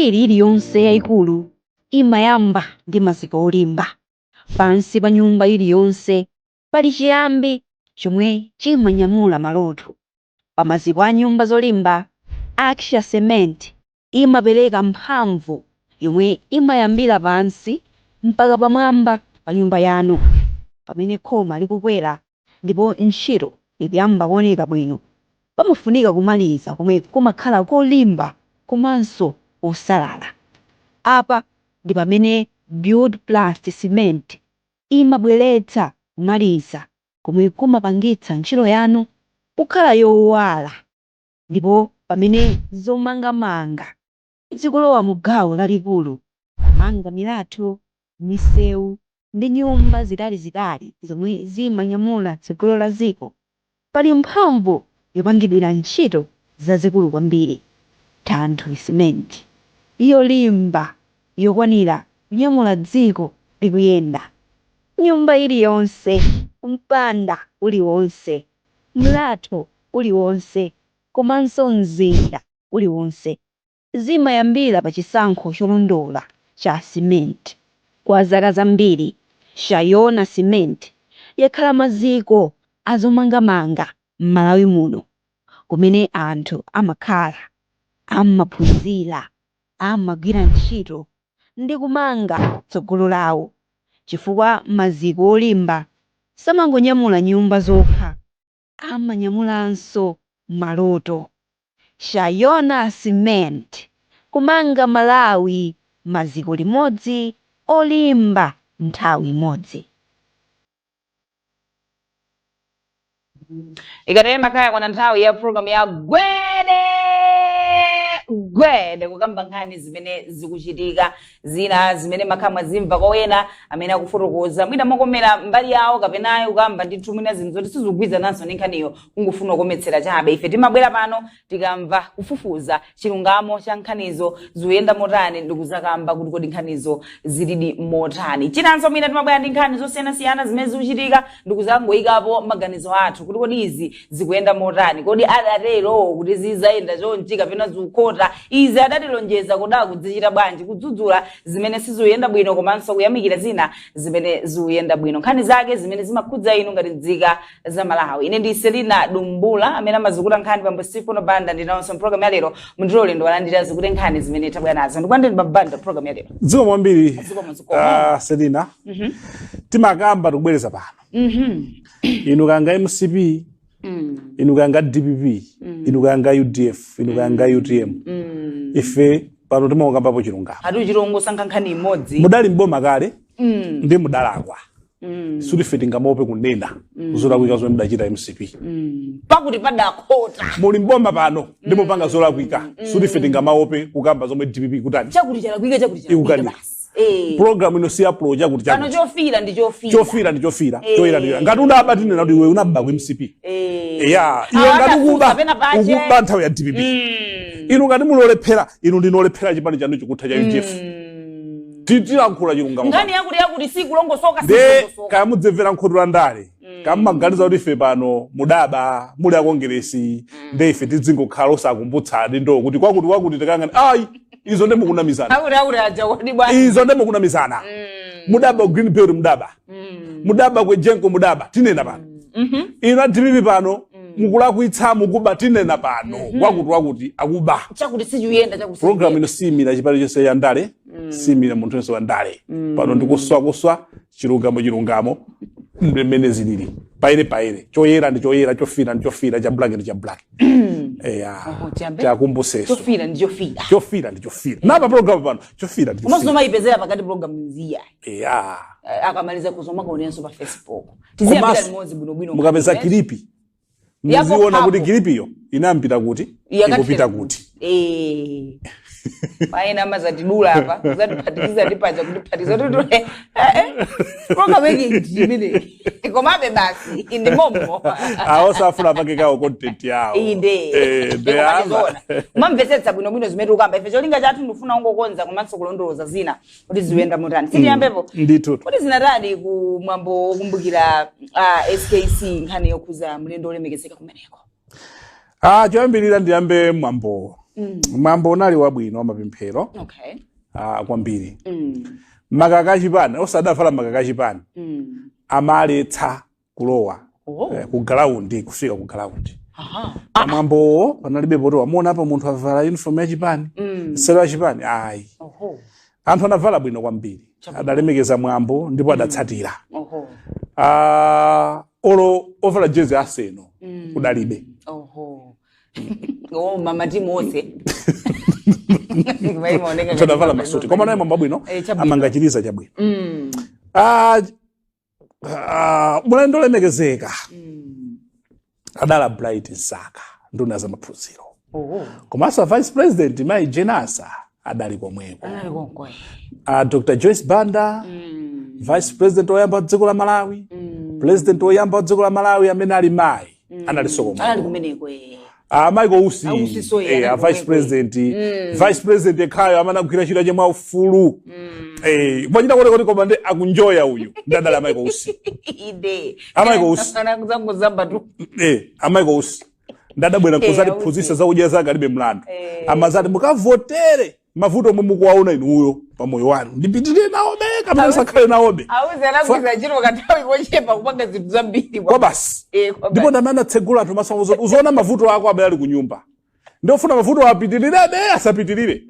Mbiri iliyonse yayikulu imayamba ndi maziko olimba. Pansi pa nyumba iliyonse pali chiyambi chomwe chimanyamula maloto. Pa maziko a nyumba zolimba, Acacia Cement imapereka mphamvu yomwe imayambira pansi mpaka pamwamba pa nyumba yanu. Pamene khoma likukwera ndipo ntchito ikuyamba kuoneka bwino, pamafunika kumaliza komwe kumakhala kolimba komanso kosalala. Apa ndi pamene Build Plus Cement imabweretsa kumaliza komwe kumapangitsa ntchito yanu kukhala yowala. Ndipo pamene zomangamanga zikulowa mu gawo lalikulu, kumanga milatho, misewu ndi nyumba zitalizitali zomwe zimanyamula tsogolo la dziko, pali mphamvu yopangidwira ntchito zazikulu kwambiri. Thanthwe Cement, yolimba yokwanira kunyamula dziko likuyenda. Nyumba iliyonse, mpanda uliwonse, mlatho uliwonse komanso mzinda uliwonse zimayambira pa chisankho cholondola cha cement. Kwa zaka zambiri, Shayona Cement yakhala maziko azomangamanga m'Malawi muno, kumene anthu amakhala, amaphunzira, amagwira ntchito ndi kumanga tsogolo lawo, chifukwa maziko olimba samangonyamula nyumba zokha, amanyamulanso maloto. Shayona Cement, kumanga Malawi maziko limodzi olimba nthawi imodzi. Ikatero makaya yakwana nthawi ya program ya Gwede Gwede, kukamba nkhani zimene zikuchitika, zina zimene makhala mwazimva kwa ena amene akufotokoza mwina mokomera mbali yawo kapena ayi, kukamba ndithu mwina zinthu zoti sizikugwirizananso ndi nkhaniyo, kungofuna kukometsera chabe. Ife timabwera pano tikamva, kufufuza chilungamo cha nkhanizo zikuyenda motani, ndikuzakamba kuti kodi nkhanizo zilidi motani. Chinanso, mwina timabwera ndi nkhani zosiyanasiyana zimene zikuchitika, ndikuzangoyikapo maganizo athu kuti kodi izi zikuyenda motani, kodi adatero kuti zizayenda chonchi kapena zikukhota, izi adatilonjeza kodi akudzichita bwanji, kudzudzula zimene sizikuyenda bwino komanso kuyamikira zina zimene zikuyenda bwino, nkhani zake zimene zimakhudza inu ngati nzika za Malawi. Ine ndi Selina Dumbula, amene amazikuta nkhani pambo Stephen Banda. Ndinawonso mpulogalamu ya lero mundilole ndiwalandira zikute nkhani zimene tabwera nazo. Ndikulandeni Babanda program ya lero. Zikomo kwambiri. Zikomo, zikomo. Selina, timakamba, tikubwereza pano, inu kanga MCP, inu kanga DPP, inu kanga UDF, inu kanga UTM, ife pano timakambapo chilungamo. Ati chilongo sankha nkhani imodzi. Mudali mboma kale ndi mudalakwa, suti ife tingamope kunena zolakwika zomwe mudachita MCP. Pakuti padakhota. Muli mboma pano ndi mupanga zolakwika, suti ife tingamaope kukamba zomwe DPP kutani. Chakuti chalakwika, chakuti chalakwika. Ikukanika. Basi. Program ino siya pro chakuti pano chakuti. Chofira ndi chofira. Chofira ndi chofira, choyera ndi choyera. Ngati unaba, tinena kuti iwe unaba ku MCP. Ya, iwe Awa ngati adafunsa ukuba, pena pache. ukuba nthawi ya DPP. Inu ngati mulolephera, inu ndinolephera chipani chanu chikutha cha UDF. Tilankhula chilungamo. Nkhani yakuti yakuti sikulongosoka. Nde Sikulongosoka. Kaya mudzimvera nkhoto la ndale, kaya mumaganiza kuti ife pano mudaba muli akongeresi, nde ife tidzingokhala osakumbutsani ndo kuti kwakuti kwakuti tikangani, ayi, izo nde mukunamizana. Akuti akuti aja kodi bwana. Izo nde mukunamizana. Mudaba Green Belt, mudaba, mudaba ku EGENCO, mudaba, tinena pano. Inu a DPP pano mukulakwitsa, mukuba, tinena pano kwakuti wakuti akuba. Chakuti sichiyenda, chakuti Program ino siyimira chipani chonse cha ndale, siyimira munthu yense wa ndale. Pano ndikuswa kuswa chilungamo, chilungamo mmene zilili, paere paere, choyera ndi choyera, chofira ndi chofira, cha black ndi cha black, eya. Oho, tiyambe. Chakumbuseso. Chofira ndi chofira. Chofira ndi chofira, napa program pano chofira ndi komanso chofira. Mayipezera pakati program nziya. Eya. Akamaliza kuzoma kaonenso pa Facebook, tiziyambira Komanso, limodzi bwinobwino. mukapeza clip, Yapo muziona kuti papo. Clip iyo inayambira kuti, ikupita kuti. Paena amazatidula apa, kuzatiphatikiza ndi paja, kutiphatikiza kuti program yake ndi imene, komabe basi ndi momo. Awo safuna apange kawo content yawo. Inde. Nde amba. Mamvetsetsa bwinobwino zimene tikukamba ife. Cholinga chathu ndikufuna ungokonza komanso kulondoloza zina kuti ziyenda motani. Sitiyambepo? Ndithu. Kuti zinatani ku mwambo wokumbukira SKC, nkhani yokhuza mlendo olemekezeka kumeneko? Ah, choyambirira ndiyambe mwambo. Mwambo unali wabwino wamapemphero. Kwambiri. Makaka achipani, osadavala makaka achipani, amaletsa kulowa ku ground, kufika ku ground. Pamwambowo panalibe poti wamuona apo munthu avala uniform yachipani, nsalu yachipani, ayi. Anthu anavala bwino kwambiri, adalemekeza mwambo ndipo adatsatira. Olo ovala jezi Arsenal kudalibe. Oho, oh, mamatimu onse. Anthu adavala masuti, koma naye mwambo wabwino. Chabwino. Amanga chiliza chabwino. Mulendo olemekezeka adala Bright Msaka, nduna za maphunziro, komanso a vice president mayi Jane Ansah adali komweko. Anali konko. Dr Joyce Banda, vice president woyamba wa dziko la Malawi, president woyamba wa dziko la Malawi amene ali mayi, analinso komweko. Anali kumeneko. Michael Usi. Usi so, a anali vice komweko. president, vice president yekhayo amene agwira ntchito yake mwaufulu, mwachita kuti koma ndi akunjoya uyu ndadala Michael Usi. Ide. A Michael Usi. Anakuzangozamba tu. A Michael Usi ndadabwera kuzati Ausi. phunzitsa zakudya zake alibe mlandu. Amazati mukavotere mavuto omwe mukuwaona inuyo pamoyo wanu, ndipitirire nawobe kapena sakhale nawobe? Auzi anagwiza ntchito kanthawi kochepa kupanga zinthu zambiri. Kwa basi. Kwa Ndipo basi. ndamene anatsegula anthu maso, uzoona mavuto ako amene ali ku nyumba, ndiofuna mavuto apitirirabe asapitirire.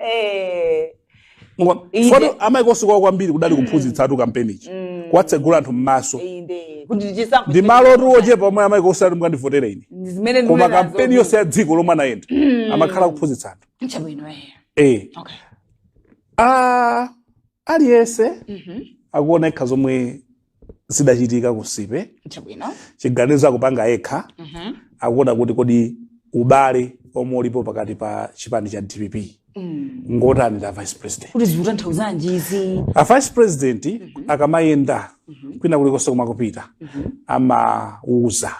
Inde. Foto a Michael Usi kwawo kwambiri kudali kuphunzitsa atu kampenichi, kuwatsegula anthu m'maso. Inde, kuti chisankho Ndi malo oti ochepa omwe a Michael Usi ati mukandivotere ine. Zimene Koma ndikunenazo. kampeni yonse ya dziko lomwe anayenda amakhala kuphunzitsa anthu. Chabwino. Aliyense akuona yekha zomwe zidachitika kusipe. Chiganizo akupanga yekha, akuona kuti kodi ubale omwe ulipo pakati pa chipani cha DPP ngotani la vice president? Kuti zikutanthauzanji izi? A vice president akamayenda kwina kulikonse komwe akupita, amauza,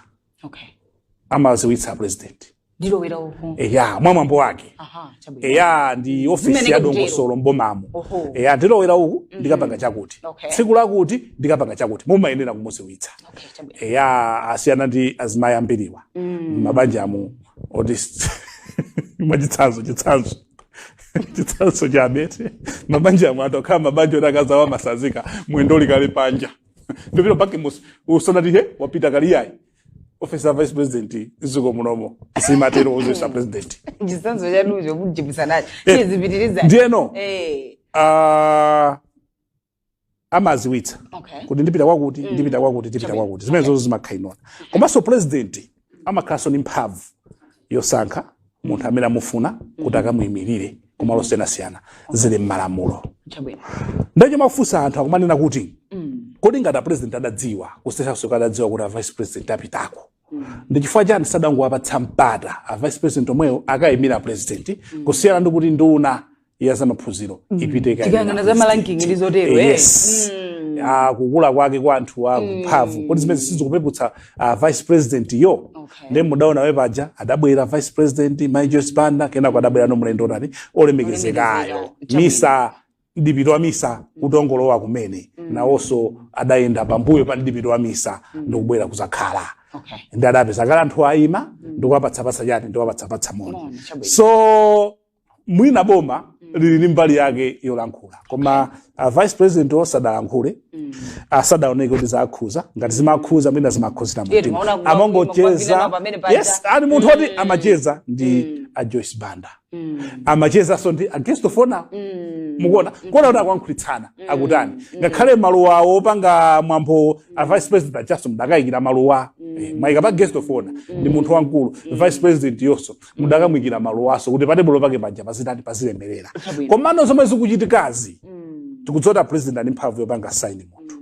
amaziwitsa president. Ndilowera uku. Eya, mwa mwambo wake. Aha, chabwino. Eya, ndi ofisi Zimeneka ya kutero. dongosolo mbomamo. Eya, ndilowera uku, ndikapanga chakuti, tsiku lakuti ndikapanga chakuti, mumayenera kumuziwitsa. Okay, chabwino. Eya, asiyana ndi azimayi ambiriwa mabanja amu oti mwachitsanzo, chitsanzo chabete, mabanja amu anthu akhala mabanja oti akazawa amasazika mwendo likale panja, ndipita pake usanati he wapita kaliyayi. Office ya vice president ziko munomo simatero uzisa president. Chitsanzo chanucho kuchipisa nacho. Chizipitiriza. Ndiyeno amaziwitsa kuti ndipita kwakuti, ndipita kwakuti, ndipita kwakuti. Zimene zozo zimakhala. Komanso president amakhalanso ndi mphamvu yosankha munthu amene amufuna kuti akamuyimirire kumalo osiyanasiyana, zili m'malamulo. Ndiye mafunsa anthu akumanena kuti kodi ngati a president adadziwa ku State House, adadziwa kuti a vice president apitako, ndi chifukwa chani sadangowapatsa mpata a vice president omweyo akayimira president, kusiyana ndi kuti nduna ya zamaphunziro ipite ikayimira Tikayang'ana za president? ma ranking ndi zotero, Yes. Kukula kwake kwa anthu a mphamvu, kodi zimene sizikupeputsa vice president yo? Ndi mudaona we paja adabwera vice president mai Joyce Banda, kenako adabwera no mlendo otani, olemekezekayo. Olemekezeka. Misa, mdipito wa misa utongolowa kumene, nawonso adayenda pambuyo pa mdipito wa misa ndikubwera kuzakhala. Ndi adapeza kale anthu ayima ndikuwapatsapatsa chati, ndikuwapatsapatsa moni. Moni, chabwino. So mwina boma lili ndi mbali yake yolankhula, koma vice president osadalankhule, asadaoneke kuti zakhuza. Ngati zimakhuza, mwina zimakhuzira Iye mtima. timaona Amangocheza. kumagwira pamene paja. Yes, ali munthu oti amacheza ndi a Joyce Banda, amachezanso ndi a guest of honor. Mukuona kuona kuti akuyankhulitsana, akutani. Ngakhale maluwa awo opanga mwambo, a vice president ajaso mudakayikira maluwa. Mwayika pa guest of honor, ndi munthu wamkulu. Vice president yonso mudakamuyikira maluwaso kuti patebulo pake paja pazitani, pazilemerera. Chabwino. Komano zomwe zikuchitikazi, tikudzota president ali mphamvu yopanga assign munthu.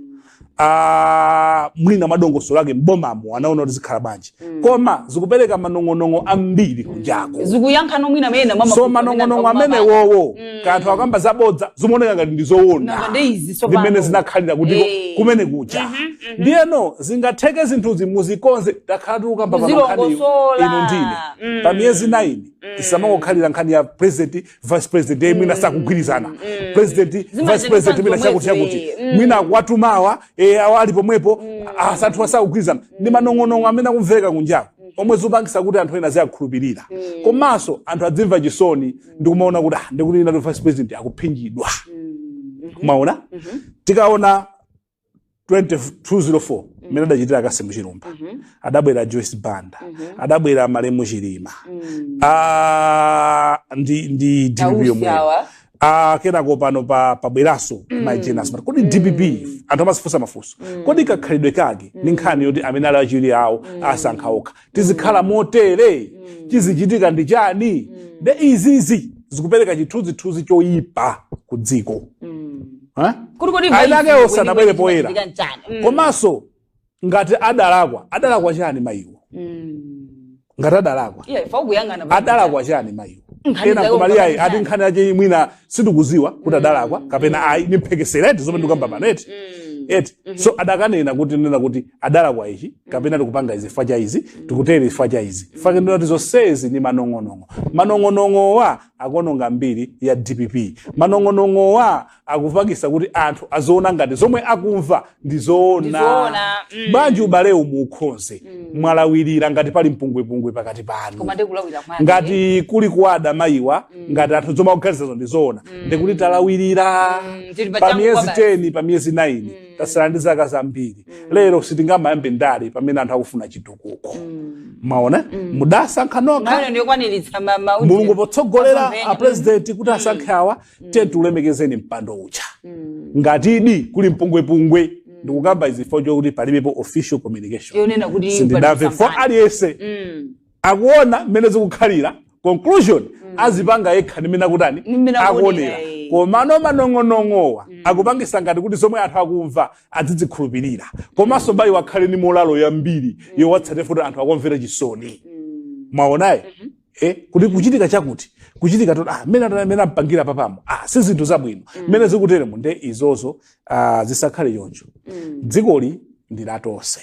Mwina madongosolo ake mbomamo anaona kuti zikhala bwanji, koma zikupereka manong'onong'o ambiri kunjako. Zikuyankha nomwina amene mwa So manong'onong'o amene wowo kanthu akamba zabodza zimaoneka ngati ndi zoona. Nanga ndi izi tsopano. Ndimene zinakhalira kutiko kumene kuja. Ndiyeno zingatheke zinthuzi muzikonze. Takhala tikukamba pano nkhaniyo Muzilongosola. inu ndine pa miyezi 9. Tisamangokhalira nkhani ya president, vice president, mwina sakugwirizana, president, vice president, mwina chakuti chakuti, mwina akuwatumawa, awa ali pomwepo, asanthu asakugwirizana ndi manong'onong'o amene akumveka kunjako. Omwe zipangisa kuti anthu ena aziyakhulupirira, komanso anthu adzimva chisoni ndikumaona kuti ah, ndikuti nati vice president akuphinjidwa. Kumaona tikaona 2204 mmene adachitira Kasimu Chilumba, adabwera Joyce Banda, adabwera Malemu Chilima. Ah, ndi DPP Ausi yomweyo. Awa. Ah, kenako pano pa pabweranso mm. Kodi DPP, anthu amazifunsa mafunso, kodi kakhalidwe kake ndi nkhani yoti amene ali achiwiri awo asankha okha, tizikhala motere, chizichitika ndi chani? Nde izizi zikupereka chithunzithunzi choyipa ku dziko. Eh? Kuti Aina ake vice osanabwere kweni poyera. chimachitika nchani? Komanso ngati adalakwa, adalakwa chani mayiwo? Ngati adalakwa, Yeah, ifa ukuyang'ana pa- adalakwa chani mayiwo? Nkhani Ena zake kumali ayi, ukapanga ati nkhani yache mwina sitikuziwa kuti adalakwa kapena ayi, ni mphekesera eti, zomwe ndikamba pano eti. Eti so adakanena kuti, nena kuti adalakwa ichi kapena tikupanga izi chifukwa cha izi, tikutere chifukwa cha izi. Chifukwa ndinena kuti zonsezi ni manong'onong'o. Manong'onong'owa akuononga mbiri ya DPP. Manong'onong'owa akupangisa kuti anthu aziona ngati zomwe akumva ndi zoona. Ndi zoona. Bwanji ubalewu muukhonze, mwalawirira ngati pali mpungwepungwe pakati panu. Koma ndikulawira mwake. Ngati kuli kuwada mayiwa, ngati anthu zomwe akuganizazo ndi zoona, ndikuti talawirira. Tili pa pa changu miyezi kwa basi. 10, pa miyezi 9, tasala ndi zaka zambiri. Lero sitingamayambe ndale pamene anthu akufuna chitukuko. Maona mudasankha nokha. Mayo ndiyokwaniritsa Mulungu potsogolera masomphenya. a president kuti asankhe awa, tiye tiulemekezeni mpando uja. Ngatidi kuli mpungwepungwe, ndikukamba izi chifukwa chokuti palibepo official communication Yonena kuti sindinamve pali for kusankhana. aliyense akuona mmene zikukhalira, conclusion azipanga yekha nimene akutani, Nimene akuonera. akuonera, eh. Komano manong'onong'owa akupangisa ngati kuti zomwe anthu akumva azizikhulupirira. Komanso mayi wakhale ni molalo yambiri yowatsate futi anthu akumvera chisoni. Mwaonaye kuti kuchitika chakuti kuchitika to, ah, mmene mmene ampangira papamo, ah, si zinthu zabwino mmene zikuteremo. Nde izozo, ah, zisakhale choncho. Dzikoli ndi latonse,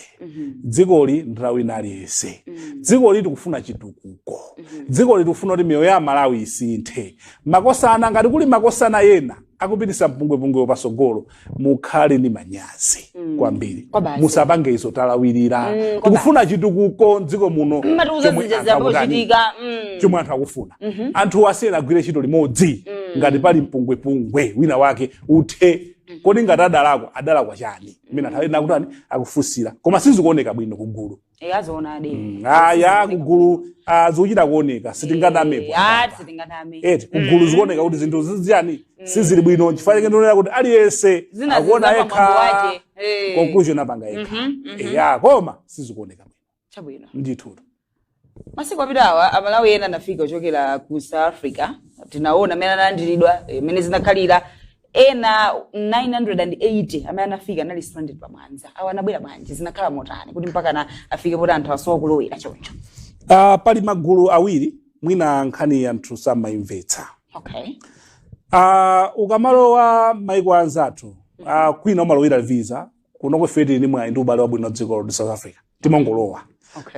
dzikoli ndi la wina aliyense, dzikoli tikufuna chitukuko, dzikoli tikufuna kuti miyoyo ya Malawi isinthe. Makosana, ngati kuli makosana yena akupitisa mpungwepungwe pasogolo, mukhale ndi manyazi kwambiri. Kwa basi. Musapange izo, talawirira. Kwa Tikufuna chitukuko mdziko muno. Mmatiuza Chomwe zija anthu akutani? zapochitika. Chomwe anthu akufuna, anthu asiyena agwire ntchito limodzi. Ngati pali mpungwepungwe wina wake, uthe. Kodi ngati adalakwa, adalakwa chani? Mmene anthu ena akutani, akufunsira, koma sizikuoneka bwino kugulu. Eh, azoonadi. Aya, kugulu, ah, zikuchita kuoneka, sitinganamepo. Ah, sitinganame. Eti kugulu zikuoneka kuti zinthu ziziyani, sizili bwino. Chifukwa chake ndionera kuti aliyense Zina akuona zizapa yekha, mwambo wache. Eh. conclusion apanga yekha. Eya, koma sizikuoneka bwino. Chabwino. Ndithu. Masiku apitawa Amalawi ena anafika kuchokera ku South Africa. Tinaona amene analandiridwa, amene zinakhalira. Ena 980 amene anafika anali stranded pamwanza. Awa anabwera bwanji? Zinakhala motani kuti mpaka na afike poti anthu asowa kulowera choncho? Pali magulu awiri, mwina nkhani anthu samayimvetsa. Ukamalowa maiko anzathu, kwina umalowera visa. Kuno ife tili mwayi ndi ubale wabwino dziko la South Africa, timongolowa.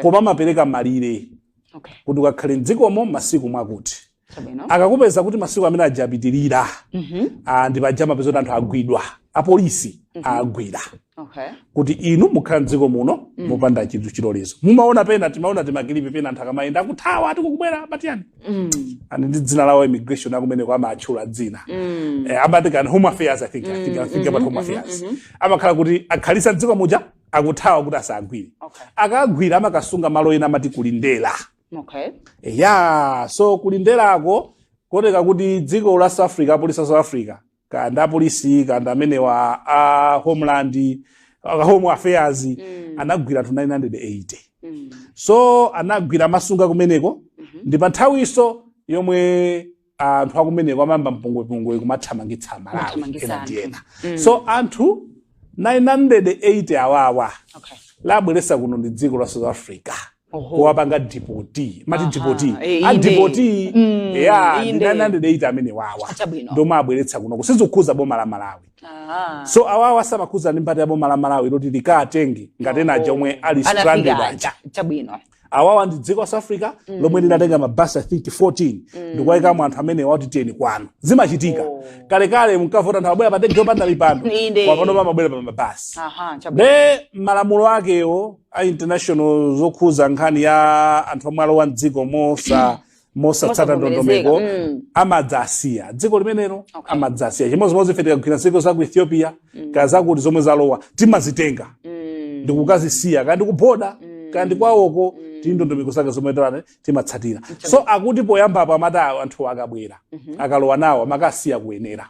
Koma amapereka malire kuti ukakhale mdzikomo masiku mwakuti. Akakupeza kuti masiku amene ajapitirira, ndi paja amapeza kuti anthu agwidwa, apolisi agwira kuti inu mukhala mdziko muno mopanda chinthu chilolezo. Mumaona pena, timaona tima clip pena anthu akamayenda akuthawa, ati kukubwera matiyani, ani ndi dzina lawo, immigration akumeneko amatchula dzina, amati kan Home Affairs, I think about Home Affairs. Amakhala kuti akhalisa mdziko muja akuthawa kuti asagwire. Akagwira amakasunga malo ena amati kulindela. Ya, so kulindelako kuoneka kuti dziko la South Africa, apolisi a South Africa kanda apolisi kanda amenewa a Homeland, a Home Affairs, anagwira anthu 980. So anagwira, amasunga kumeneko. Ndi pa nthawiso yomwe anthu akumeneko amayamba mpungwepungwe kumathamangitsa Amalawi Kumathamangitsa ena ndi anthu. ena. So anthu 980 awawa labweresa kuno ndi dziko la South Africa kuwapanga deport, mati deport. Eh, a inde. Deport, ya, ndi inde. 980 amene wawa Chabwino. ndomwe abweretsa kuno, kusizikhuza boma la Malawi. So awawa samakhuza ndi mbali ya boma la Malawi loti likatenge ngati ena aja omwe ali Anafika stranded aja. aja. Chabwino. Awawa ndi dziko la South Africa lomwe linatenga mabasi, I think 14, ndikuwayikamo anthu amene wati tiyeni kwanu. Zimachitika. Kalekale munkavota anthu abwera pa ndege yopanda mipando. Wapano pamabwera pa mabasi. Aha, chabwino. De malamulo akewo a international zokhuza nkhani ya anthu omwe alowa mdziko mosatsata Mosavomerezeka. ndondomeko amadzasiya dziko limenelo. Amadzasiya chimodzimodzi ife tikagwira dziko za ku Ethiopia kaya zakuti zomwe zalowa, timazitenga ndikukazisiya kaya ndikuboda kaya ndikwawoko, tili ndondomeko zake zomwe timatsatira. So akuti poyambapo amati anthu akabwera, akalowa nawo, amakasiya kuyenera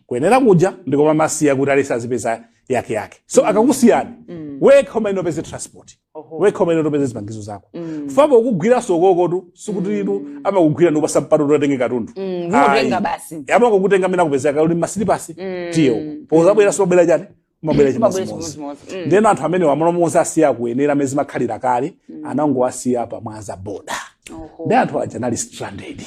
kuyenera kuja ndikoma masiya kuti alese azipeza yake yake. So akakusiyani, wekha umene upeze transport, wekha umene upeze zipangizo zako. Fapo ukugwira sokokotu, sikuti itu amakugwira ndikupasa mpato utenge katundu. Umatenga Ayi. basi. Amakukutenga amene akupezeka uli masilipasi, tiye uko pozabwera. Simabwera chani? Umabwera Umabwera chimodzimodzi. chimodzimodzi. Ndeno anthu amene wamalomoza asiya kuyenera amene zimakhalira kale, anangowasiya pamwaza boda. Ndi anthu aja anali stranded.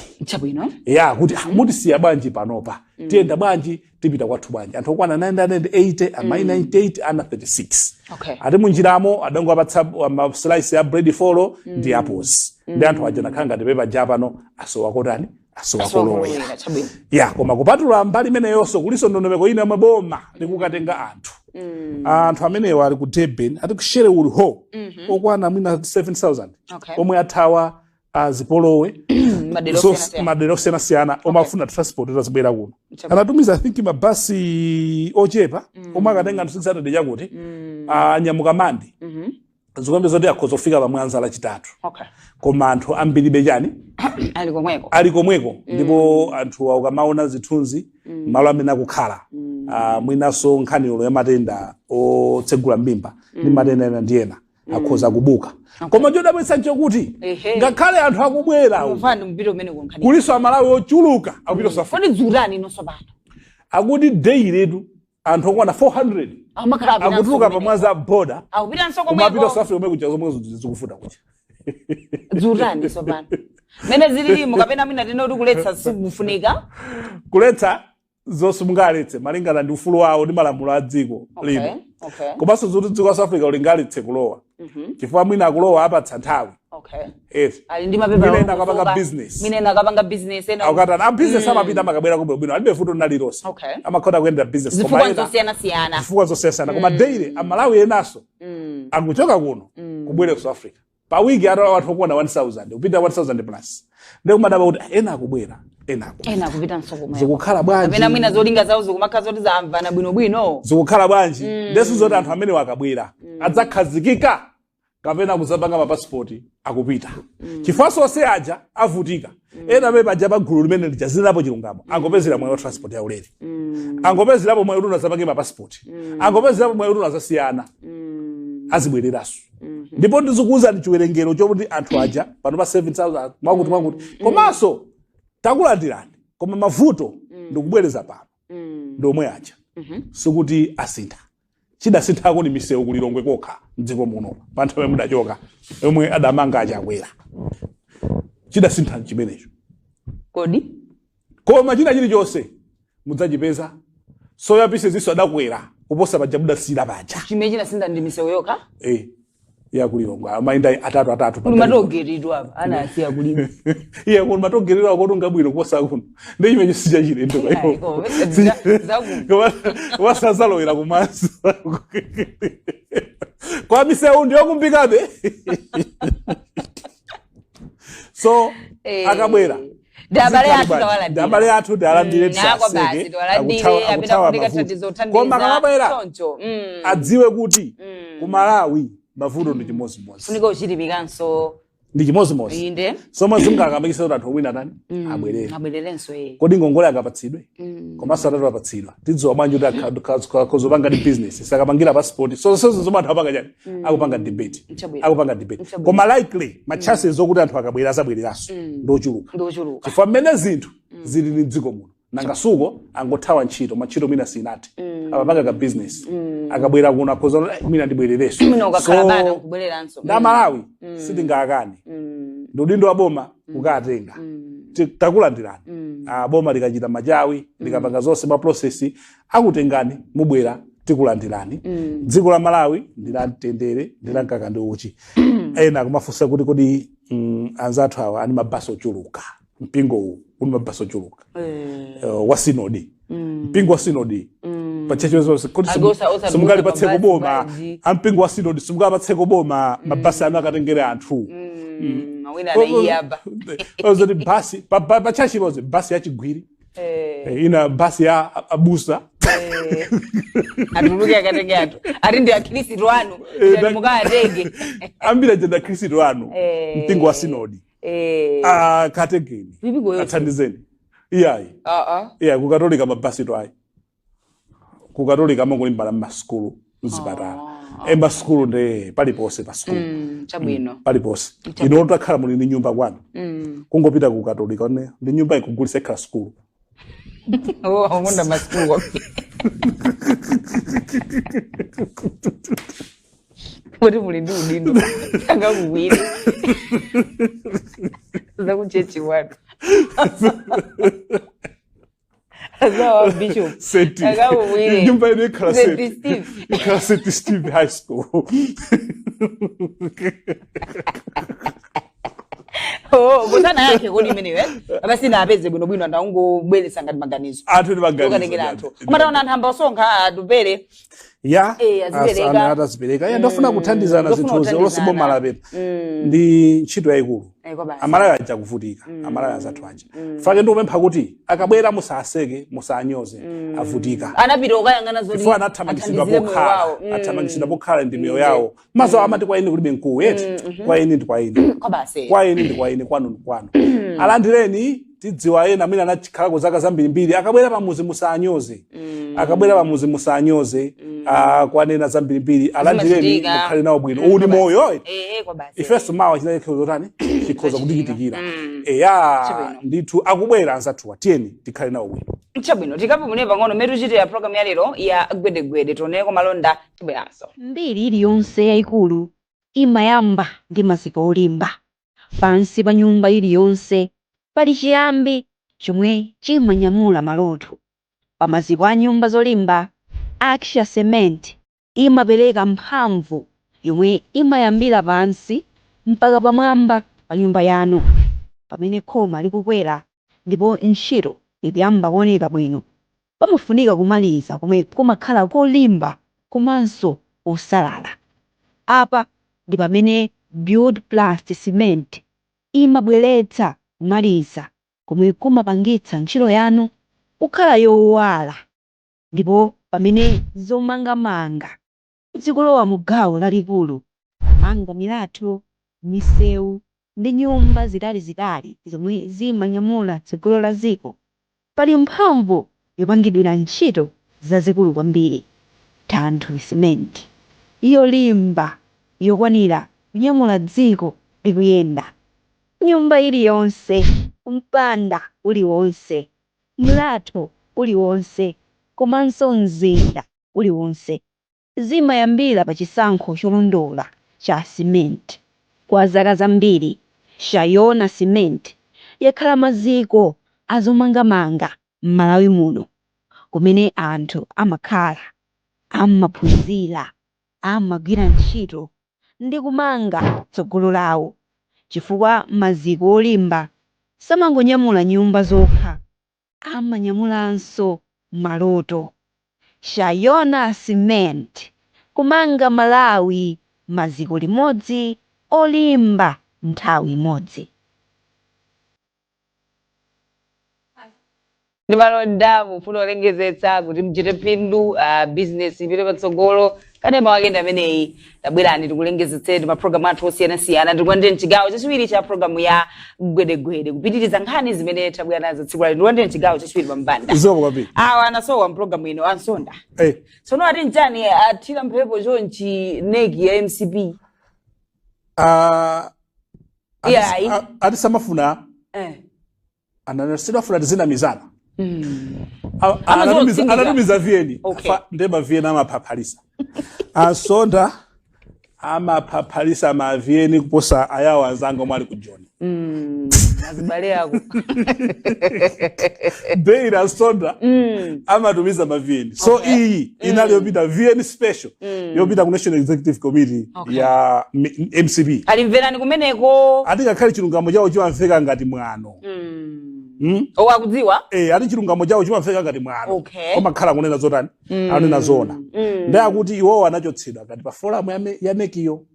Ya, kuti ah, mutisiya bwanji panopa? Tiyenda bwanji? Tipita kwathu bwanji? Anthu okwana 980, amayi 98, ana 36. Ati munjiramo adangowapatsa maslice ya bread four ndi apples. Ndi anthu aja nakhala ngati pepa ja pano asowa kotani, asowa kolowera. Ya, koma kupatula mbali imeneyonso, kuliso ndondomeko ina yomwe boma likukatenga anthu. Anthu amenewa ali ku Durban, ati ku Sherwood Hall, okwana mwina 7000 omwe athawa zipolowe Madera osiyanasiyana. Madera osiyanasiyana omwe afuna transport atazibwera kuno. Anatumiza, I think, mabasi ochepa omwe akatenga anthu 600 chakuti anyamuka Mande, zikombe zoti akhoza kufika pamwanza Lachitatu. Koma anthu ambiri bechani? Ali komweko. Ali komweko. Ndipo anthu ukamaona zithunzi, malo amene akukhala, mwinanso nkhaniyo ya matenda otsegula mbimba ndi matenda ena ndi ena akhoza kubuka. Koma chodabwitsa nchokuti ngakhale anthu akubwera uku, Mfano mpito umene kunkhani. Kuliso Amalawi ochuluka akupita South Africa. Kodi dzurani inonso pano? Akuti daily tu anthu okwana 400 Amakhala apitanso akutuluka kumeneko. pamwanza boda Akupitanso kumapita komweko. South Africa komwe kuja zomwe zikufuta kuja. Dzurani tsopano mene zililimo, kapena mwina tine kuti kuletsa sikufunika? Kuletsa zonse mungaletse malingana ndi ufulu wawo ndi malamulo a dziko lino. Komanso zoti dziko la South Africa ulingaletse kulowa, chifukwa mwina akulowa apatsa nthawi eti. Ali ndi mapepa. Mwina ena akapanga business. Mwina ena akapanga business, ena akatana a business amapita, amakabwera kubwino, alibe vuto nalilonse. Amakhoda kuyendera business. Koma Zifukwa ena zosiyanasiyana. Zifukwa zosiyanasiyana, koma daily Amalawi enaso akuchoka kuno kubwera ku South Africa pa wiki ata anthu okwana 1000 kupita 1000 plus. Ndikumadaba kuti ena akubwera, ena akupita. Ena akupitanso komweko. Zikukhala bwanji? Kapena mwina zolinga zawo zikumakhala zoti zamvana bwinobwino. Zikukhala bwanji? Ndesu zoti anthu amene akabwera adzakhazikika kapena kudzapanga mapasipoti akupita, chifukwa sonse aja avutika. Ena amene paja pa gulu limene lija zinapo chilungamo, angopezera mwayi wa transport yaulere, angopezerapo mwayi kuti unazapange mapasipoti, angopezerapo mwayi kuti unazasiyana, azibwereranso. Ndipo ndizikuwuzani chiwerengero chokuti anthu aja pano pa 7000 mwakuti mwakuti. Komanso takulandirani, koma mavuto ndikubwereza pano ndi omwe aja, sikuti asintha. Chidasinthako ni misewu kulilongwe kokha mdziko muno pa nthawi yomwe mudachoka, yomwe adamanga Achakwera. Chidasintha chimenecho. Kodi? Koma china chilichonse mudzachipeza. Soya pieces iso adakwera kuposa paja mudasiyira paja. Chimene chinasintha ndi misewu yokha? Eh, yakulilongwe amayenda atatu atatu. Kuli matogeredwa apa anasiya kulima. Iye kuli matogerero akotunga bwino kuposa kuno, ndi chimene sichachilendo. Ayi, koma Wasazalowera kumanso kwa misewu ndiyokumbikabe. So akabwera Ndi abale athu, zikhala bwanji? tawalandira. Ndi abale athu, tialandire. Nako basi, Tisaseke. tiwalandire. Apita Akuthawa kufunika mavuto. thandizo, thandiza. Koma akamabwera Choncho. Adziwe kuti ku Malawi mavuto ndi chimodzimodzi. Funika uchitimikanso. Ndi chimodzimodzi. Somwe zingakambikisa kuti anthu omwina tani abwerere. Abwererenso, eh. Kodi ngongole akapatsidwe, komanso atatu apatsidwa, tidziwa bwanji kuti akhozopanga ndi business, sakapangira passport? So zonsezo zomwe anthu apanga chani, akupanga debate. Akupanga debate. Koma likely ma chances zokuti anthu akabwera azabwereranso ndochuluka, Ndochuluka. chifukwa mmene zinthu zili ni dziko muno, nanga suko angothawa ntchito, mantchito mwina sinati, amapanga ka business, akabwera kuno akhoza kuti, "Eh, mwina ndibwererenso." Mwina ukakhala So, bata nkubwereranso. Ndi Amalawi sitingakane, ndi udindo wa boma kukatenga. Takulandirani. Ah, boma likachita machawi, likapanga zonse ma process, akutengani, mubwera, tikulandirani. Dziko la Malawi ndi la mtendere, ndi la mkaka ndi uchi. Ena akumafunsa kuti kodi anzathu awa ani mabasi ochuluka, mpingo uwu uli mabasi ochuluka, wa sinodi, mpingo wa sinodi pa chechi zonse, kodi Ake osadusa simungalipatse mabasi kuboma bwanji? Ampingo wa sinodi simungapatse kuboma mabasi anu akatengere anthu? Wina anaiyamba. Ozoti basi pa chechi pozi basi ya chigwiri, ina basi ya abusa. Atuluke akatenge anthu, ati ndi akhristu anu, mukatenge. Ambiri aja ndi akhristu anu. Mpingo wa sinodi. Ah, kategeni. Mipingo yonse. Athandizeni. Iyayi. Ah, ah. Iya, kukatolika mabasi to ayi, kukatolika amangolimba mmasukulu, mzipatala, e masukulu ndi paliponse pa sukulu. Chabwino. Paliponse ino utakhala muli ndi nyumba kwanu, kungopita kukatolika ne ndi nyumba ikugulisa ikhala sukulu. Oh, akonda masukulu kwambiri. Kuti muli ndi udindo angakuwiri zakuchechi wanu azawa bishop. Seti. Akakuwire. Nyumba ino ikhala St. Seti. Steve. Ikhala St Steve High School. Oh, kusana yake kodi imeneyo, eh? Abasina apeze bwinobwino, anthu angobweretsa ngati maganizo. Anthu ndi maganizo. Ukatengera anthu umataona anthu amba osonkha atupere. Ya. Azipereka. Atazipereka ya, ndofuna kuthandizana. Ndofuna Zinthuzi kuthandizana. olosiboma lapepa ndi ntchito yayikulu. Kwa basi. Amalawi aja kuvutika, Amalawi azathu aja fake ndikupempha kuti akabwera musaseke, musanyoze, avutika. Anapita ukayang'ana zoti Chifukwa anathamangitsidwa athandizire moyo pokhala wawo. Athamangitsidwa pokhala ndi miyoyo yawo. Maso amati kwa ine kulibe mkuu yeti, kwa ine ndi kwa ine. Kwa basi. Kwa ine ndi kwa ine, kwanu ndi kwanu. Alandireni, tidziwa ena amene anachikhalako zaka zambirimbiri. Akabwera pamuzi musanyoze, akabwera pamuzi musanyoze, kwanena zambirimbiri. Alandireni, Zimachitika. mukhale nawo bwino. Uwu ndi moyo. Kwa basi. Ifenso mawa chinachikhoza tani, chikhoza kutichitikira. Eya. Chabwino. Ndithu akubwera anzathuwa, tiyeni tikhale nawo bwino. Chabwino, tikapumune pang'ono metu chitira program ya lero ya Gwedegwede, tioneko malonda, tibweranso. Mbiri iliyonse yayikulu imayamba ndi maziko olimba. Pansi pa nyumba iliyonse pali chiyambi chomwe chimanyamula maloto. Pa maziko a nyumba zolimba, Action Cement imapereka mphamvu yomwe imayambira pansi mpaka pamwamba pa nyumba yanu. Pamene khoma likukwera ndipo ntchito ikuyamba kuoneka bwino, pamafunika kumaliza komwe kumakhala kolimba komanso kosalala. Apa ndi pamene Build Plus Cement imabweretsa kumaliza komwe kumapangitsa ntchito yanu kukhala yowala. Ndipo pamene zomangamanga zikulowa mu gawo lalikulu kumanga milatho, misewu ndi nyumba zitalizitali zomwe zimanyamula tsogolo la dziko, pali mphamvu yopangidwira ntchito zazikulu kwambiri, Thanthwe Cement, yolimba yokwanira kunyamula dziko likuyenda. Nyumba iliyonse, mpanda uliwonse, mlatho uliwonse komanso mzinda uliwonse zimayambira pa chisankho cholondola cha cement. Kwa zaka zambiri Shayona Cement yakhala maziko azomangamanga m'Malawi muno, kumene anthu amakhala, amaphunzira, amagwira ntchito ndi kumanga tsogolo lawo, chifukwa maziko olimba samangonyamula nyumba zokha, amanyamulanso maloto. Shayona Cement, kumanga Malawi maziko limodzi olimba nthawi imodzi. Ndi malonda, mufuna kulengezetsa kuti mchite phindu, business ipite patsogolo, kanema wake ndi ameneyi. Tabwerani tikulengezetseni mapulogalamu athu osiyanasiyana. Tikulandire mchigawo chachiwiri cha pulogalamu ya Gwedegwede, kupitiriza nkhani zimene tabwera nazo tsiku lalero. Ndikulandire mchigawo chachiwiri pambanda. Zikomo kwambiri. Awa anasowa mpulogalamu ino, ansonda. Tsono ati nchani athira mphepo chonchi NEC ya MCP? Iyayi. Ati samafuna ananasidwa afuna tizinamizana. Amazotsindika. Anatumiza VN. Nde ma VN amaphaphalisa, ansonda amaphaphalisa ma VN kuposa ayawo anzanga omwe ali ku Joni. Azibale ako. Daily Asonda amatumiza ma VN. So iyi inali yopita VN special, yopita ku National Executive Committee ya MCP. Alimverani kumeneko. Ati ngakhale chilungamo chawo chimamveka ngati mwano. O, akudziwa. Eh, ati chilungamo chawo chimamveka ngati mwano. Komakhala kunena zotani? Anena zona. Ndi akuti iwowo anachotsedwa ngati pa forum ya NEC-yo,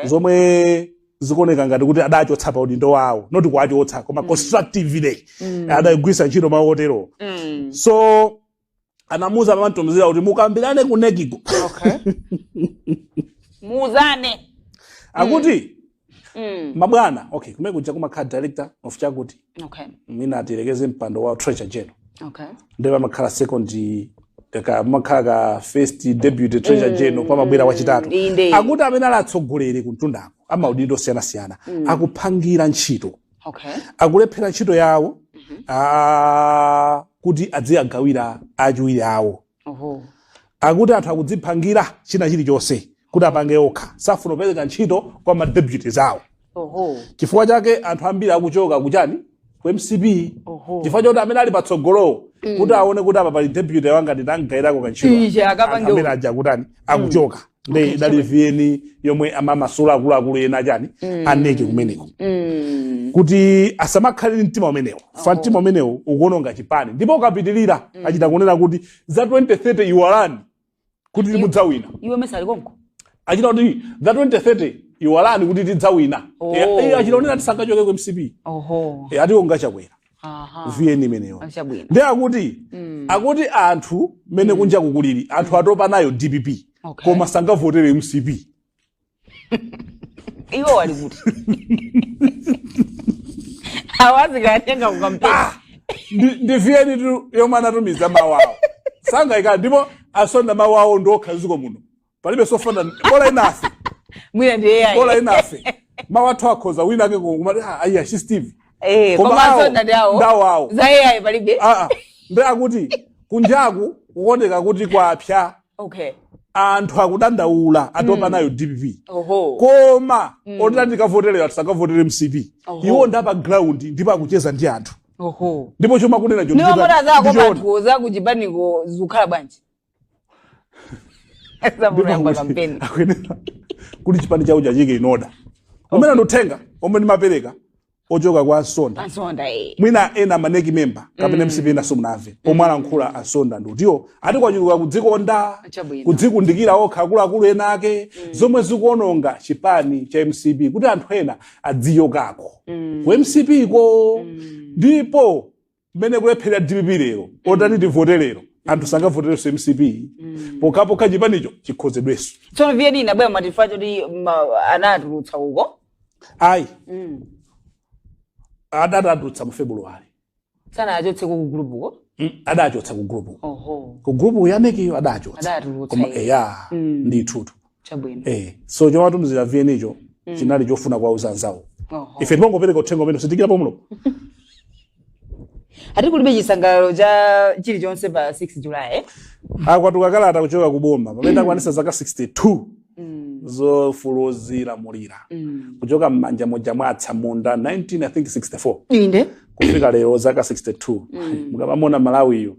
zomwe zikuoneka ngati kuti adachotsa pa udindo wawo, not kuwachotsa koma constructively adagwisa ntchito mawu otero. So anamuza pamamtumizira kuti mukambirane ku NEC-ko. Muuzane. Akuti mabwana, okay, kumene kuja kumakhala director of chakuti, mwina atirekeze mpando wa treasurer general, ndiye pamakhala second, ka pamakhala ka first deputy treasurer general, pamabwera wachitatu. Inde. Akuti amene ali atsogoleri kumtundako amaudindo osiyanasiyana akuphangira ntchito, akulephera ntchito yawo, kuti adziyagawira achiwiri awo. Akuti anthu akudziphangira china chilichonse kuti apange okha, safuna kupereka ntchito kwa ma deputies awo. Chifukwa chake anthu ambiri akuchoka kuchani, ku MCP, chifukwa choti amene ali patsogolowo kuti aone kuti apa pali deputy wanga nditangayirako kantchito, Ije, akapange anthu amene aja kutani, akuchoka. Ndi idali VN yomwe amamasula akuluakulu ena achani, a NEC kumeneko, kuti asamakhale ndi mtima umenewo fa mtima umenewo ukuononga chipani, ndipo ukapitilira achita kunena kuti za 2030 iwalani kuti mudzawina. Iwe mesa ali konko. Achita kuti za 2030 iwalani kuti tidzawina. Achita kunena tisangachoke ku MCP. Ati ungachakwera. VN imeneyo. Chabwino. Ndi akuti anthu mmene kunja kukulili, anthu atopa nayo DPP, koma sangavotere MCP. Iwo wali kuti awazikatenga kukampeni. Ndi VN tu yomwe anatumiza mawu awo, sangayikala ndipo asonda mawu awo ndokha ziko muno palibe sofana, bola inafe. Mwina ndi AI. Bola inafe, mawu athu akhoza wina ake kumati, "Ah, ayi ashi Steve." Koma koma awo, asonda ndi awo. Ndawo awo. Za AI palibe. Ah, ah. Ndi akuti kunjaku kuoneka kuti kwapya, anthu akudandaula, atopa nayo DPP, koma otati ndikavoterera tisakavotere MCP. Iwo ndapa ground ndipo akucheza ndi anthu, ndipo chomwe akunena cho niwo mota zako ndichoona. Anthu zakuchipaniko zikukhala bwanji zamuyamba kampeni? Akuyenera kuti chipani chawo chachike in order. Umene nduthenga omwe ndimapereka ochoka kwa Asonda. Asonda, eh. Mwina ena ma NEC member kapena MCP ena simunamve omwe alankhula Asonda, ndutiwo ati kwachuluka kudzikonda, kudzikundikira okha akuluakulu ena ake, zomwe zikuononga chipani cha MCP, kuti anthu ena adziyokako ku MCP ko. Ndipo mmene kulephera DPP lero, otati tivote lero, anthu sangavoterenso MCP pokhapokha chipanicho chikhozedwenso. Tsono VN inabwera matifa choti anatulutsa uko? Ayi, adatulutsa mu February. Sanachotse ku group-ko? Adachotsa ku group. Ku group ya NEC-yo adachotsa. Adatulutsa. Koma iye. Eya, ndithutu. Chabwino. So chomatumizira VN icho chinali chofuna kuwauza anzawo. Ife timangopereka uthenga umene usitikira pomulo. Ati kulibe chisangalalo cha chilichonse pa 6 July, eh? Akwatuka kalata kuchoka ku boma pamene akwanisa zaka 62 zofuluzilamulira kuchoka m'manja moja mwa atsamunda 19, I think, 64 kufika lero zaka 62. Mukamamona Malawiyo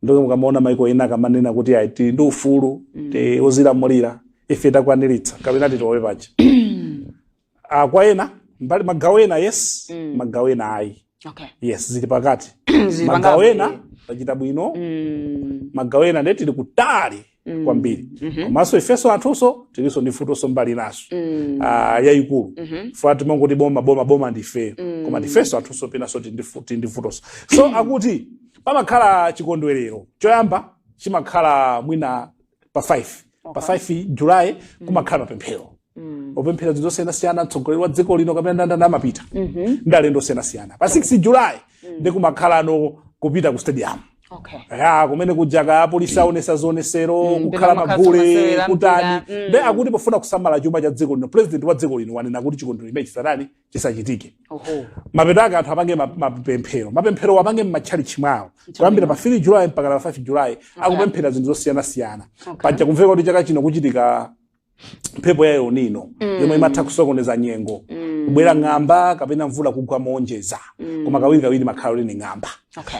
ndo mukamaona maiko ena akamanena kuti ayi, tili ndi ufulu ti ozilamulira, ife takwaniritsa kapena titowe paja. Kwa ena mbali magawo ena yes, magawo ena ayi. Yes, zili pakati. Zili magawo pangapo, ena tachita bwino, magawo ena ndiye tili kutali kwambiri. Komanso ifenso anthunso tilinso ndi mfutonso mbali naso yayikulu. Fa timangoti boma, boma, boma, ndife, koma ndifenso anthunso penanso tili ndi mfutonso. So akuti pamakhala chikondwerero choyamba chimakhala mwina pa 5, pa 5 July kumakhala mapemphero opemphera zinthu zosiyanasiyana, mtsogoleri wa dziko lino kapena ndandanda amapita ndi alendo osiyanasiyana. Pa 6 July ndi kumakhalano kupita ku stadium ya kumene kuja apolisi aonesa zionesero, kukhala pena magule, masewera kutani. mpira. Nde akuti pofuna kusamala chuma cha dziko lino, president wa dziko lino wanena kuti chikondwerero chimene chisatani, chisachitike. Mapeto ake anthu apange mapemphero apange m'matchalichi mwawo kuyambira pa 3 July mpaka pa 5 July, akupemphera zinthu zosiyanasiyana. Paja kumveka kuti chaka chino kuchitika mphepo ya El Nino yomwe imatha kusokoneza nyengo. Kubwera ng'amba kapena mvula kugwa monjeza, koma kawiri kawiri makhala kuti ni ng'amba.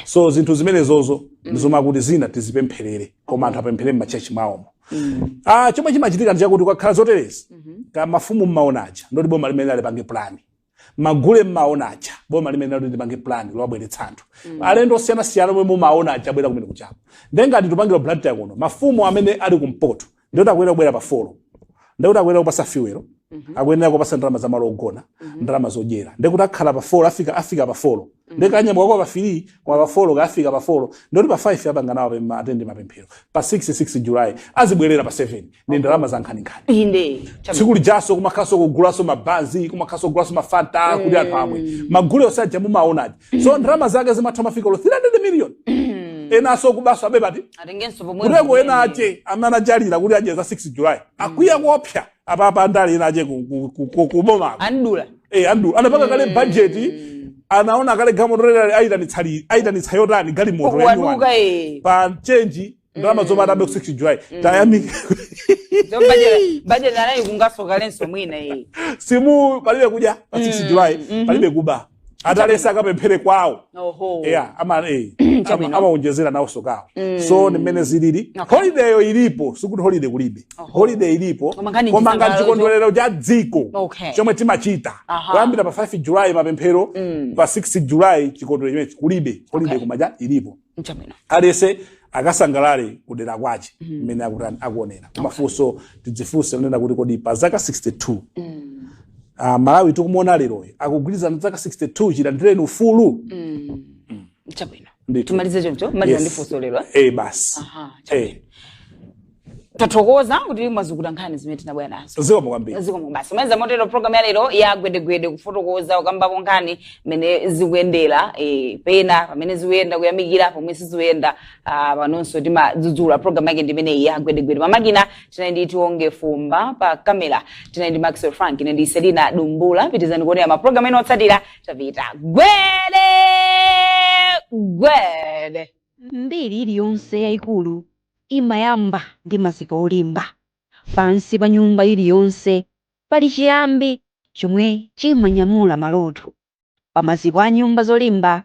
So zinthu zimenezozo ndizoma kuti zina tizipempherere, koma anthu apemphere m'machechi mwawomo. Ah, chomwe chimachitika ndi chakuti kwakhala zoterezi, ka mafumu mmaonaja ndoti boma limene alipange plan, magule mmaonaja boma limene lati lipange plan lowabweretsa anthu, alendo osiyanasiyana omwe mumaonaja abwera kumene kuchako. Ndengati tupangira Blantyre kuno, mafumu amene ali kumpoto ndiyoti akuyenera kubwera pa 4, ndikuti akuyenera kupasa fuel, akuyenera kupasa ndalama za malo ogona, ndalama zodyera, ndikuti akhala pa 4, afika pa 4, ndikanyamuka kwa pa 3, kwa pa 4 kaafika pa 4, ndikuti pa 5 apanga nawo atende mapemphero, pa 6, 6 July azibwerera pa 7 ndi ndalama za nkhaninkhani. Tsiku lijaso kumakhaso kugulaso mabanzi, kumakhaso kugulaso mafanta kuti anthu amwe, magule osaja mumaonaji. So ndalama zake zimatha mafika lo 300 million, enaso kubaso abe pati atengenso pomwe. Kuteko ena ache amene ajalira kuti adye za 6 July akwiya kuopsa apapa, andali ena ache kubomako. Andula. Eh, andu anapanga kale budget, anaona kale galimoto ayitanitsa yotani, galimoto ya new one. Waduka e. Pa change ndalama zomwe atabe ku 6 July tayamika. So budget anayi kungasokalenso mwina e. Simu palibe kudya pa 6 July, palibe kuba, atalesa akapemphere kwawo. Yeah, ama amaonjezera nawo sokawo. So ni mmene zilili. Holiday ilipo, sikuti holiday kulibe. Holiday ilipo, Koma nkhani koma ngati chisangalalo chikondwerero cha dziko chomwe timachita kuyambira pa 5 July mapemphero, pa 6 July chikondwerero chimenechi, kulibe holiday. Koma cha ilipo. Alese akasangalale kudera kwache mmene akutani akuonera. Kumafunso tidzifunse kunena kuti kodi pa zaka 62 Malawi tikumuona leroyo akugwirizana zaka 62 chilandireni ufulu? Chabwino. Ndithu. Tumalize choncho, maliza Yes. ndi funso lero, eh? Eh, basi. Chabwino. Tathokoza kuti mwazukuta nkhani zimene tinabwera nazo. Zikomo kwambiri. Zikomo. Basi, umaliza motero program ya lero ya Gwedegwede, kufotokoza, kukambapo nkhani mmene zikuyendera, pena pamene zikuyenda kuyamikira, pomwe sizikuyenda panonso timadzudzula. Program yake ndimeneyi ya Gwedegwede. Pamakina tinali ndi Tionge Fumba, pa kamera tinali ndi Maxwell Frank, ine ndi Selina Dumbula. Pitizani kuonera mapulogalamu ena otsatira. Tapita gwede gwede. Mbiri iliyonse yayikulu imayamba ndi maziko olimba. Pansi pa nyumba iliyonse pali chiyambi chomwe chimanyamula maloto. Pa maziko a nyumba zolimba,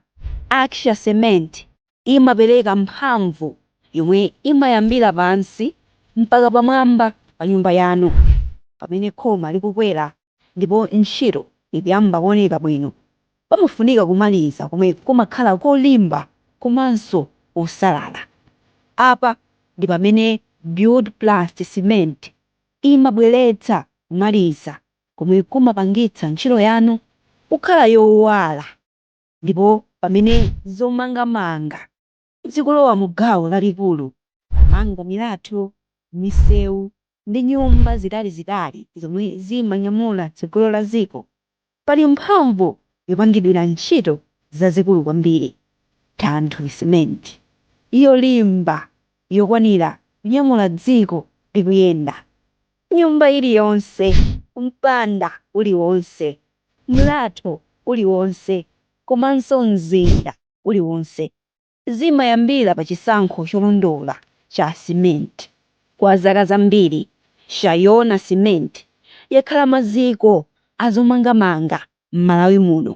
Action Cement imapereka mphamvu yomwe imayambira pansi mpaka pamwamba pa nyumba yanu. Pamene khoma likukwera ndipo ntchito ikuyamba kuoneka bwino, pamafunika kumaliza komwe kumakhala kolimba komanso kosalala. Apa ndi pamene Build Plus Cement imabweretsa kumaliza komwe kumapangitsa ntchito yanu kukhala yowala. Ndipo pamene zomangamanga zikulowa mu gawo lalikulu, kumanga milatho, misewu ndi nyumba zitalizitali zomwe zimanyamula tsogolo la dziko, pali mphamvu yopangidwira ntchito zazikulu kwambiri, Thanthwe Cement, yolimba yokwanira kunyamula dziko likuyenda. Nyumba iliyonse, mpanda uliwonse, mlatho uliwonse komanso mzinda uliwonse zimayambira pa chisankho cholondola cha cement. Kwa zaka zambiri Shayona Cement yakhala maziko azomangamanga m'Malawi muno,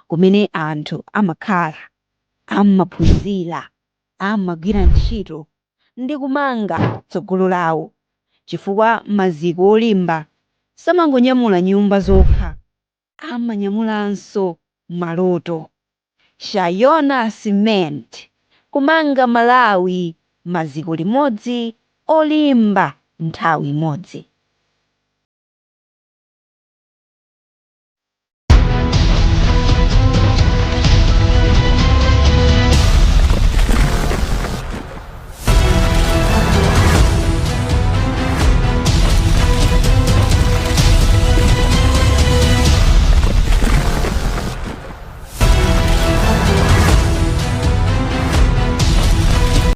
kumene anthu amakhala, amaphunzira, amagwira ntchito ndi kumanga tsogolo lawo, chifukwa maziko olimba samangonyamula nyumba zokha, amanyamulanso maloto. Shayona Cement, kumanga Malawi maziko limodzi olimba nthawi imodzi.